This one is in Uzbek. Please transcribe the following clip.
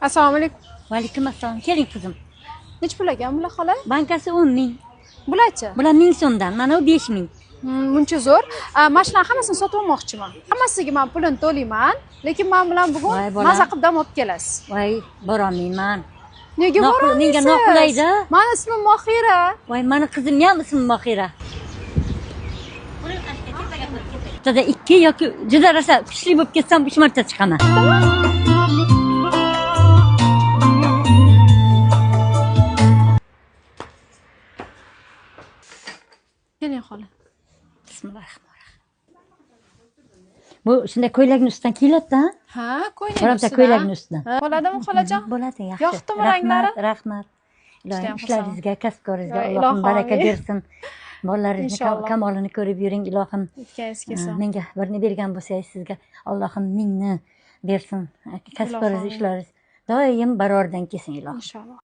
Assalomu alaykum. Va alaykum assalom. Keling, qizim. Nechi pul ekan bular, xola? Bankasi 10 000. Bularchi? Bular 1000 so'mdan, mana bu 5000. Muncha zo'r. Mana shularni hammasini sotib olmoqchiman. Hammasiga man pulini to'layman, lekin man bilan bugun Voy bolam. maza qilib dam olib kelasiz. Voy, borolmayman. Nega borolmaysiz? Menga noqulay-da. Mani ismim Mohira. Voy, mani qizimni ham ismi Mohira. Haftada ikki yoki juda rosa kuchli bo'lib ketsam, uch marta chiqaman. Keling, xola. Bismillahirrohmanirrohim. Bu shunday ko'ylakni ustidan kiyiladi-da. Ha, ko'ylak Bironta ustidan. Ko'ylakni ustidan. Ha, bo'ladimi, xolajon? Bo'ladi, yaxshi. Yoqdimi Rahmat, ranglari? Rahmat. Ilohim Judayam ishlaringizga, kasb-koringizga Voy, Allohim ilohi baraka amin. bersin. Bolalaringizni Inshaalloh. Kamolini ko'rib yuring, ilohim. Yetgangiz kelsin. Menga birni bergan bo'lsangiz, sizga Allohim mingni bersin. Kasb-koringiz, Ilohi amin. ishlaringiz doim baroridan kelsin, ilohim. Inshaalloh.